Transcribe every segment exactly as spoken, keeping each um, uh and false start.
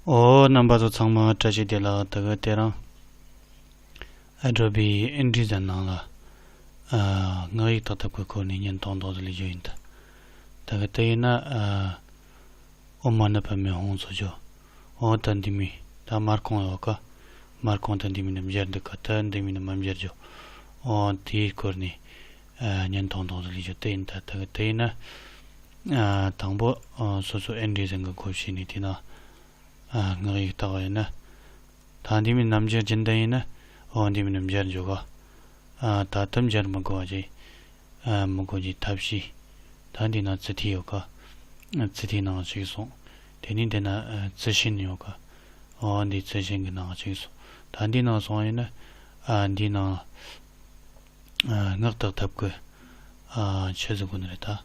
ཨོ། རྣམ་པ་ཚོ་ཚང་མ་བཀྲ་ཤིས་བདེ་ལེགས། ད་གི་དེ་རིང་Adobe InDesign ནང་ལ་ཨ་སྔགས་ཡིག་བཏགས་ཐབས་ཀྱི་སྐོར་ནས་བརྙན་ཐུང་ཐུང་ཞིག་ལས་རྒྱུ་ཡིན་ད། ད་གི་དེ་ཡིན་ན་ཨ་ཨོཾ་མ་ཎི་པདྨེ་ཧཱུྃ་ཟེར་རྒྱུ། ཨོ་ད་འདི་མོ་ད་དམར་ཁུང་ཡོད་ཀ། དམར་ཁུང་ད་འདི་མོ་ནས་སྦྱར་འདུག་ག། ད་འདི་མོ་ནས་མ་སྦྱར་རྒྱུ། ཨོ་དེའི་སྐོར་ནས་ཨ་བརྙན་ཐུང་ཐུང་ཞིག་ལས་རྒྱུ་དེ་ཡིན་ད། ད་གི་དེ་ཡིན་ན་ཨ་དང་པོ་ཨ་སོ་སོ་InDesign གི་སྒོ་ཕྱེ་ནས་དེ་ན་ཨ་སྔགས་ཡིག་བཏགས་པ་ཡིན་ན། ད་འདི་མོ་ནས་སྦྱར་རྒྱུ་འདི་ཡིན་ན། ཨོ་འདི་མོ་ནས་སྦྱར་འཇོག་ག། ཨ་ད་ལྟ་སྦྱར་མི་དགོས་པ་ཅིག་ཨ་མི་དགོས་ཀྱི་ཐབས་ཤེས། ད་འདི་ན་ཙི་ཐི་ཡོད་ཀ། ཨ་ཙི་ཐིའི་ནང་ཞུགས་སོང་། དེ་ནས་འདི་ན་ཨ་ཙི་ཤིན་ཡོད་ཀ། ཨོ་འདི་ཙི་ཤིན་གྱི་ནང་ཞུགས་སོང་། ད་འདི་ནང་སོང་ཡིན་ན། ཨ་འདི་ནང་ཨ་སྔགས་བཏགས་ཐབས་ཀྱི་ཨ་ཆོས་ཟེར་དགོས་ནི་རེད་ད། ཨ་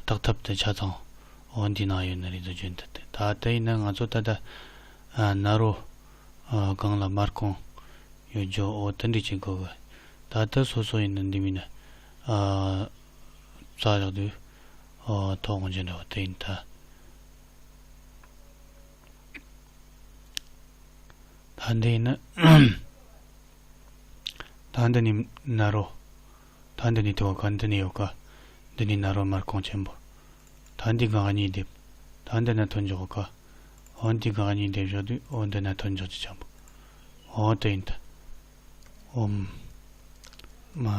བཏགས་ཐབས་དེ་ཆ་ཚང་འོ་འདི་ན་ཡོད་ནི་རེད་འདུག་རྒྱུན་དུ་དེ། ད་དེ་ཡིན་ན་ང་ཚོ་ད་ལྟ་ཨ་ན་རོ་ཨ་སྒང་ལ་དམར་ཁུང་ཡོད་རྒྱུ་འོ་དེ་འདྲ་ཅིག་དགོས་གི། ད་ལྟ་སོ་སོ་ཡིན་ན་འདི་མིན་ན་ཨ་རྩ་བཞག་དུས་འོ་ཐོག་འོང་རྒྱུ་འདྲ་བ་དེ་ཡིན་ད། ད་འདི་ཡིན་ན། ད་འདི་ནི་ན་རོ། ད་འདི་ནི་དེ་བ་ག་འདི་ནི་ཡོད་ཀ། འདི་ནི་ན་རོ་དམར་ཁུང་ཆེན་པོ། ད་འདི་གང་གཉིས་སྡེབ། ད་འདི་ན་ཐོན་འཇོག་ག། འོ་འདི་གང་གཉིས་སྡེབ་བཞག་དུས་འོ་འདི་ན་ཐོན་འཇོག་གི་ཆེན་པོ། འོ་དེ་ཡིན་ད། ཨོཾ་མ་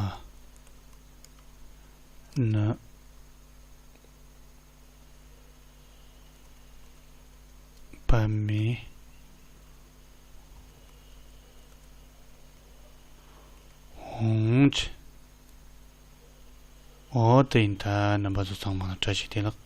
ཎི་པདྨེ་ཧཱུྃ། འོ་དེ་ཡིན་ད། རྣམ་པ་ཚོ་ཚང་མ་ལ་བཀྲ་ཤིས་བདེ་ལེགས།